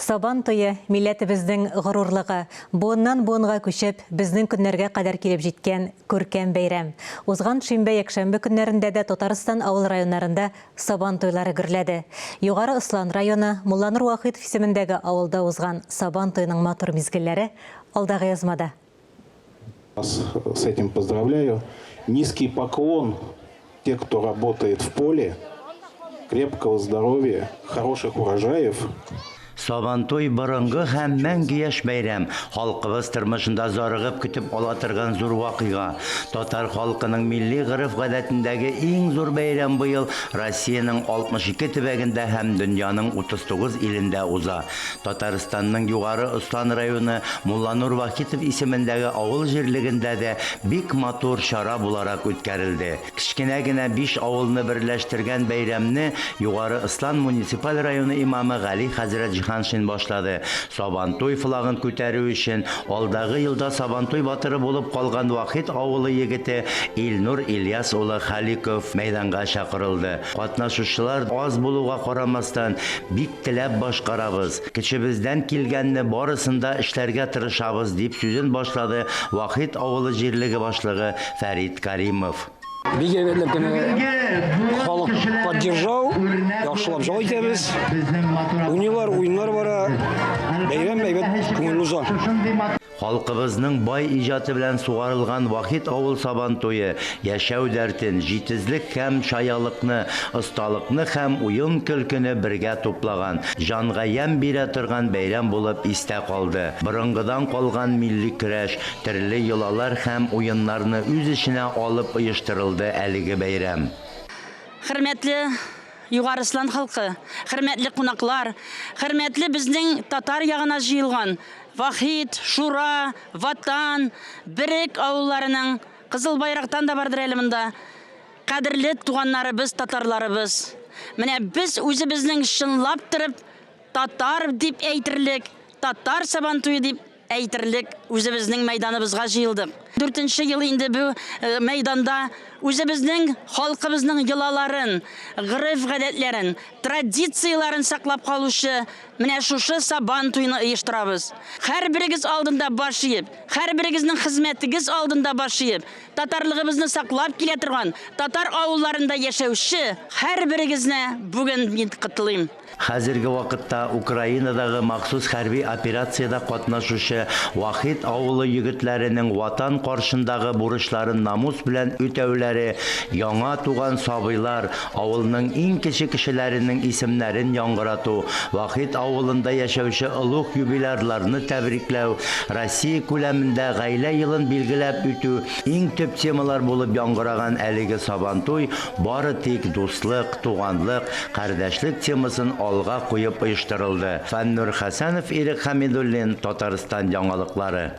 Сабан туе, милләтебезнең горурлыгы, буыннан-буынга күчеп, безнең көннәргә кадәр килеп җиткән күркәм бәйрәм. Узган шимбә-якшәмбе көннәрендә дә Татарстан авыл районнарында Сабан туйлары гөрләде. Югары Ослан районы, Мулланур Вахитов исемендәге авылда узган Сабан туеның матур мизгелләре алдагы язмада. Вас с этим поздравляю. Низкий поклон те, кто работает в поле. Крепкого здоровья, хороших урожаев. Сабантуй борынгы һәм мәңге яшь бәйрәм, халкыбыз тормышында зарыгып көтеп ала торган зур вакыйга. Татар халкының милли гореф-гадәтендәге иң зур бәйрәм быел Россиянең 62 төбәгендә һәм дөньяның 39 илендә уза. Татарстанның Югары Ослан районы Мулланур Вахитов исемендәге авыл җирлегендә дә бик матур чара буларак үткәрелде. Кечкенә генә биш авылны берләштергән бәйрәмне Югары Ослан муниципаль районы имамы Гали хәзрәт Җиһаншин башлады. Сабантуй флагын күтәрү өчен алдагы елда Сабантуй батыры булып калган Вахит авылы егете Илнур Ильяс улы Халиков мәйданга чакырылды. Катнашучылар аз булуга карамастан, бик Теләп башкарабыз, көчебездән килгәнне барысын да эшләргә тырышабыз, дип сүзен башлады Вахит авылы җирлеге башлыгы Фәрит Каримов. Бик әйбәтләп кенә халык поддержал, яхшылап ял итәбез. Уйныйлар, уеннар бара. Бәйрәм әйбәт, күңелле уза. Халкыбызның бай иҗаты белән сугарылган Вахит авыл Сабантуе яшәү дәртен, җитезлек һәм чаялыкны, осталыкны һәм уен-көлкене бергә туплаган, җанга ямь бирә торган бәйрәм булып истә калды. Борынгыдан калган милли көрәш, төрле йолалар һәм уеннарны үз эченә алып оештырылды әлеге бәйрәм. Хөрмәтле Югары Ослан халкы, хөрмәтле кунаклар, хөрмәтле безнең татар ягына җыелган Вахит, Шура, Ватан, Берек авылларының, Кызыл Байрактан да бардыр әле монда, кадерле туганнарыбыз, татарларыбыз. Менә без үзебезнең чынлап торып татар дип әйтерлек, татар Сабантуе дип әйтерлек үзебезнең мәйданыбызга җыелдык. Дүртенче ел инде бу мәйданда үзебезнең халкыбызның йолаларын, гореф-гадәтләрен, традицияләрен саклап калучы менә шушы Сабан туйны оештырабыз. Һәрберегез алдында баш иеп, һәрберегезнең хезмәтегез алдында баш иеп, татарлыгыбызны саклап килә торган татар авылларында яшәүче һәрберегезне бүген мин котлыйм. Хәзерге вакытта Украинадагы махсус хәрби операциядә катнашучы Вахит авылы егетләренең Ватан каршындагы бурычларын намус белән үтәүләре, яңа туган сабыйлар, авылның иң кече кешеләренең исемнәрен яңгырату, Вахит авылында яшәүче олуг юбилярларны тәбрикләү, Россия күләмендә Гаилә елын билгеләп үтү иң төп темалар булып яңгыраган әлеге Сабантуй бары тик дуслык, туганлык, кардәшлек темасын алга куеп оештырылды. Фәннур Хәсәнов, Ирек Хәмидуллин, Татарстан яңалыклары.